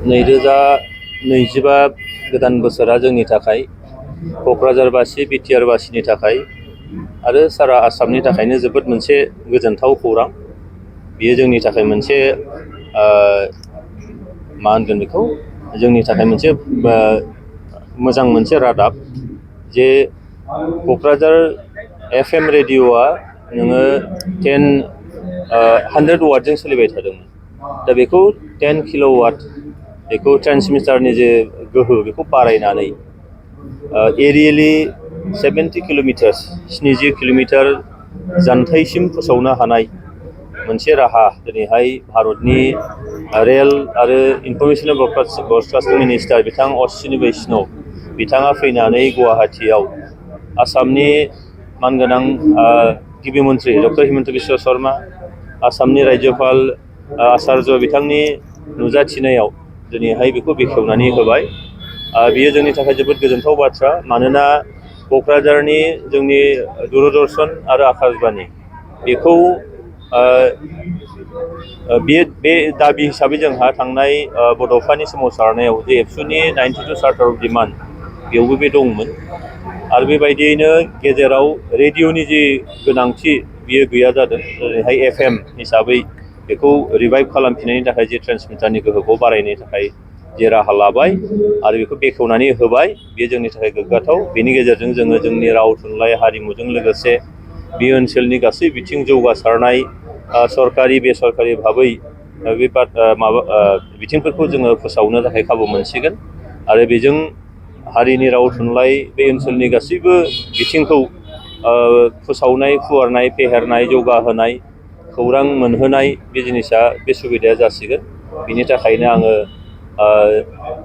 2025 गोदान बोसोरा जोंनि थाखाय क'क्राझारबासि बिटिआरबासिनि थाखाय आरो सारा आसामनि थाखायनो जोबोद मोनसे गोजोनथाव खौरां। बेयो जोंनि थाखाय मोनसे मा होनगोन बेखौ जोंनि थाखाय मोनसे मोजां मोनसे रादाब जे क'क्राझार FM रेडिअ'आ नोङो 100 वाटजों सोलिबाय थादोंमोन। दा बेखौ 10 किल'वाट बेखौ ट्रेन्समिटारनि जे गोहो बेखौ बारायनानै एरियेलि 70 किल'मिटार 70 किल'मिटार जानथाइसिम फोसावनो हानाय मोनसे राहा दिनैहाय भारतनि रेल आरो इनफरमेसन ब्रडकास्टिं मिनिस्टार बिथां अश्विनी वैष्णव बिथाङा फैनानै गुवाहाटीयाव आसामनि मानगोनां गिबि मन्थ्रि डक्टर हिमन्त बिश्व शर्मा, आसामनि रायजोपाल आचार्य बिथांनि नुजाथिनायाव दिनैहाय बेखौ बेखेवनानै होबाय। बेयो जोंनि थाखाय जोबोद गोजोनथाव बाथ्रा, मानोना क'क्राझारनि जोंनि दूरदर्शन आरो आकाशबाणी बेखौ बे दाबि हिसाबै जोंहा थांनाय बड'फानि सोमावसारनायाव जे एबसुनि 92 चार्टार अफ डिमान्ड बेयावबो बे दंमोन। आरो बेबायदियैनो गेजेराव रेडिअ'नि जि गोनांथि बियो गैया जादों। ओरैहाय FM हिसाबै बेखौ रिभाइभ खालामफिननायनि थाखाय जे ट्रेन्समिटारनि गोहोखौ बारायनो थाखाय जे राहा लाबाय आरो बेखौ बेखेवनानै होबाय, बेयो जोंनि थाखाय गोग्गाथाव। बेनि गेजेरजों जोङो जोंनि राव थुनलाइ हारिमुजों लोगोसे बे ओनसोलनि गासै बिथिं जौगासारनाय सरकारि बेसरकारि भाबै बे बिथिंफोरखौ जोङो फोसावनो थाखाय खाबु मोनसिगोन। आरो बेजों हारिनि राव थुनलाइ बे ओनसोलनि गासैबो बिथिंखौ फोसावनाय, फुवारनाय, फेहेरनाय, जौगाहोनाय, खौरां मोनहोनाय बे जिनिसा बे सुबिदाया जासिगोन। बिनि थाखायनो आङो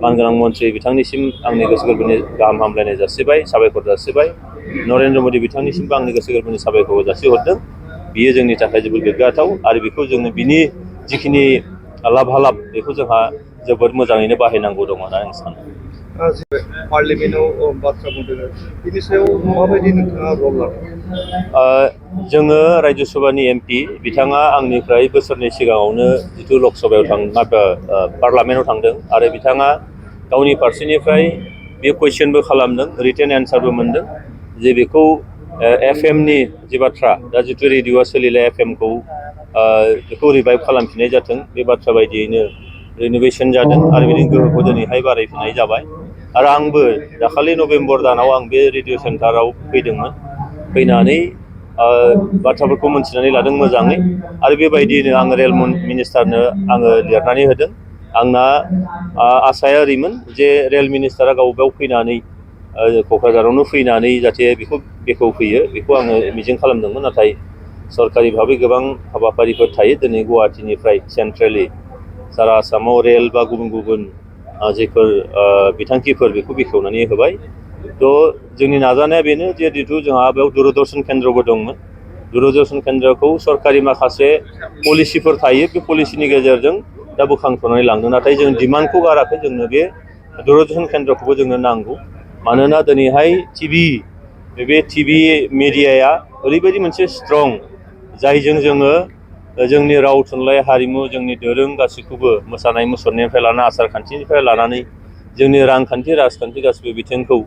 मानगोनां मन्थ्रि बिथांनिसिम आंनि गोसो गोरबोनि गाहाम हामलायनाय जासिबाय, साबायखर जासिबाय। नरेन्द्र मदि बिथांनिसिमबो आंनि गोसो गोरबोनि साबायखर जासिहरदों। बियो जोंनि थाखाय जोबोद गोग्गाथाव आरो बेखौ जोङो बिनि जिखिनि लाभालाब बेखौ जोंहा जोबोद मोजाङैनो बाहायनांगौ दङ होनना आं सानो। पार्लियामेन्टआव बाथ्रा बुंदों, बिनि सायाव माबायदि नोंथाङा रल लादों? जोङो रायजोसभानि MP बिथाङा आंनिफ्राय बोसोरनै सिगाङावनो जिथु लकसभायाव पार्लियामेन्टआव थांदों आरो बिथाङा गावनि फारसेनिफ्राय बे कुइसनबो खालामदों, रिटेन एन्सारबो मोनदों जे बेखौ FM-नि जि बाथ्रा, दा जिथु रेडिअ'आ सोलिला FM-खौ बेखौ रिभाइभ खालामफिननाय जाथों, बे बाथ्रा बायदियैनो रिन'भेसन जादों आरो बिनि गोहोखौ दिनैहाय बारायफिननाय जाबाय। आरो आंबो दाखालि नभेम्बर दानाव आं बे रेडिअ' सेन्टाराव फैदोंमोन, फैनानै बाथ्राफोरखौ मोनथिनानै लादों मोजाङै। आरो बेबायदियैनो आङो रेल मिनिस्टारनो आङो लिरनानै होदों। आंना आसाया ओरैमोन जे रेल मिनिस्टारा गावबाव फैनानै क'क्राझारावनो फैनानै जाहाथे बेखौ बेखेवफैयो, बेखौ आङो मिजिं खालामदोंमोन। नाथाय सरकारि भाबै गोबां हाबाफारिफोर थायो। दिनै गुवाहाटीनिफ्राय सेन्ट्रेलि सारा आसामाव रेल बा गुबुन गुबुन जेफोर बिथांखिफोर बेखौ बेखेवनानै होबाय। थ' जोंनि नाजानाया बेनो जे जिथु जोंहा बेयाव दूरदर्शन केन्द्रबो दंमोन, दूरदर्शन केन्द्रखौ सरकारि माखासे पलिसिफोर थायो, बे पलिसिनि गेजेरजों दा बोखांथ'नानै लांदों। नाथाय जों डिमान्डखौ गाराखै, जोंनो बे दूरदर्शन केन्द्रखौबो जोंनो नांगौ। मानोना दिनैहाय बे टिभि मिडियाया ओरैबायदि मोनसे स्ट्रं, जायजों जोङो जोंनि राव थुनलाइ हारिमु, जोंनि दोरों गासैखौबो मोसानाय मुसुरनायनिफ्राय लानानै आसार खान्थिनिफ्राय लानानै जोंनि रांखान्थि राजखान्थि गासैबो बिथिंखौ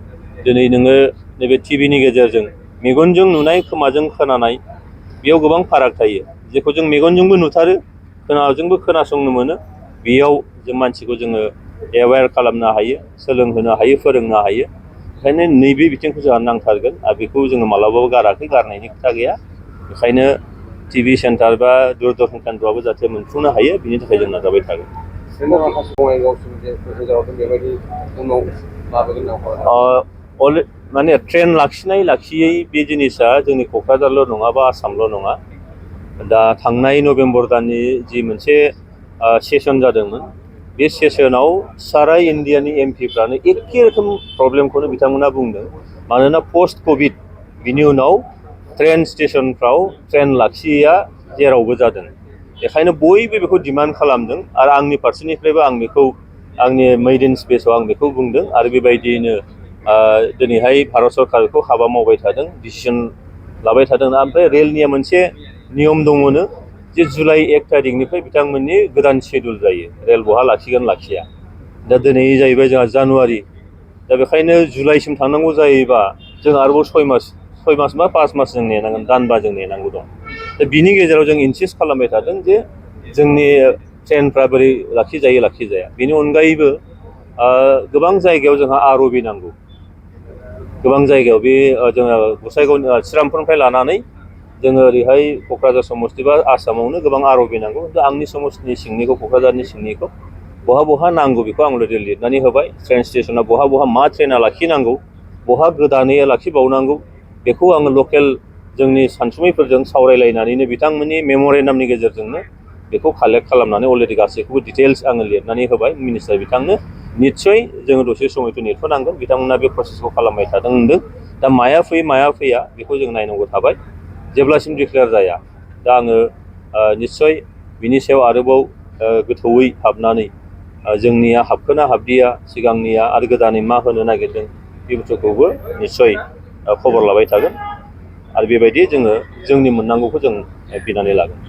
दिनै नोङो नैबे टिभिनि गेजेरजों मेगनजों नुनाय, खोमाजों खोनानाय, बेयाव गोबां फाराग थायो। जेखौ जों मेगनजोंबो नुथारो, खोनाजोंबो खोनासंनो मोनो, बेयाव जों मानसिखौ जोङो एवेयार खालामनो हायो, सोलोंहोनो हायो, फोरोंनो हायो। ओंखायनो नैबे बिथिंखौ जोंहा नांथारगोन आरो बेखौ जोङो मालाबाबो गाराखै, गारनायनि खोथा गैया। बेखायनो टिभि सेन्टार बा दूरदर्शन केन्द्रआबो जाहाथे मोनफुंनो हायो, बिनि थाखाय जों नाजाबाय थागोन। माने ट्रेन लाखिनाय लाखियै बे जिनिसा जोंनि क'क्राझारल' नङा बा आसामल' नङा। दा थांनाय नभेम्बर दाननि जि मोनसे सेसन जादोंमोन, बे सेसनाव सारा इण्डियानि MPफ्रानो एखे रोखोम प्रब्लेमखौनो बिथांमोना बुंदों। मानोना पस्ट कभिड बिनि उनाव ट्रेन स्टेसनफ्राव ट्रेन लाखियैया जेरावबो जादों। बेखायनो बयबो बेखौ डिमान्ड खालामदों आरो आंनि फारसेनिफ्रायबो आं बेखौ आंनि मेइडेन स्पेसाव आं बेखौ बुंदों। आरो बेबायदियैनो दिनैहाय भारत सरकार बेखौ हाबा मावबाय थादों, डिसिसन लाबाय थादों। ओमफ्राय रेलनिया मोनसे नियम दङनो जे जुलाइ 1 थारिखनिफ्राय बिथांमोननि गोदान शेड्युल जायो, रेल बहा लाखिगोन लाखिया। दा दिनै जाहैबाय जोंहा जानुवारि, दा बेखायनो जुलाइसिम थांनांगौ जायोबा जों आरोबाव 6 मास बा 5 मास जों नेनांगोन, दानबा जों नेनांगौ दं। दा बिनि गेजेराव जों इनसिस्ट खालामबाय थादों जे जोंनि ट्रेनफ्रा बोरै लाखिजाया। बेनि अनगायैबो गोबां जायगायाव जोंहा ROB नांगौ, गोबां जायगायाव बे जोङो गसाइगाव श्रीरामपुरनिफ्राय लानानै जोङो ओरैहाय क'क्राझार समस्ति बा आसामावनो गोबां ROB नांगौ। दा आंनि समस्तिनि सिंनिखौ, क'क्राझारनि सिंनिखौ बहा नांगौ बेखौ आं अलरेडि लिरनानै होबाय। ट्रेन स्टेसना बहा मा ट्रेना लाखिनांगौ, बहा गोदानै लाखिबावनांगौ, बेखौ आङो लकेल जोंनि सानसुमैफोरजों सावरायलायनानैनो बिथांमोननि मेम'रेन्डामनि गेजेरजोंनो बेखौ कालेक्ट खालामनानै अलरेडि गासैखौबो डिटेल्स आङो लिरनानै होबाय मिनिस्टार बिथांनो। निस्सय जोङो दसे समयथ' नेथ'नांगोन, बिथांमोना बे प्रसेसखौ खालामबाय थादों होनदों। दा माया फैया बेखौ जों नायनांगौ थाबाय जेब्लासिम डिक्लेयार जाया। दा आङो निस्सय बिनि सायाव आरोबाव गोथौयै हाबनानै जोंनिया हाबखोना हाबदिया, सिगांनिया आरो गोदानै मा होनो नागिरदों, बे बुस्थुखौबो निस्सय खबर लाबाय थागोन आरो बेबायदि जोङो जोंनि मोननांगौखौ जों बिनानै लागोन।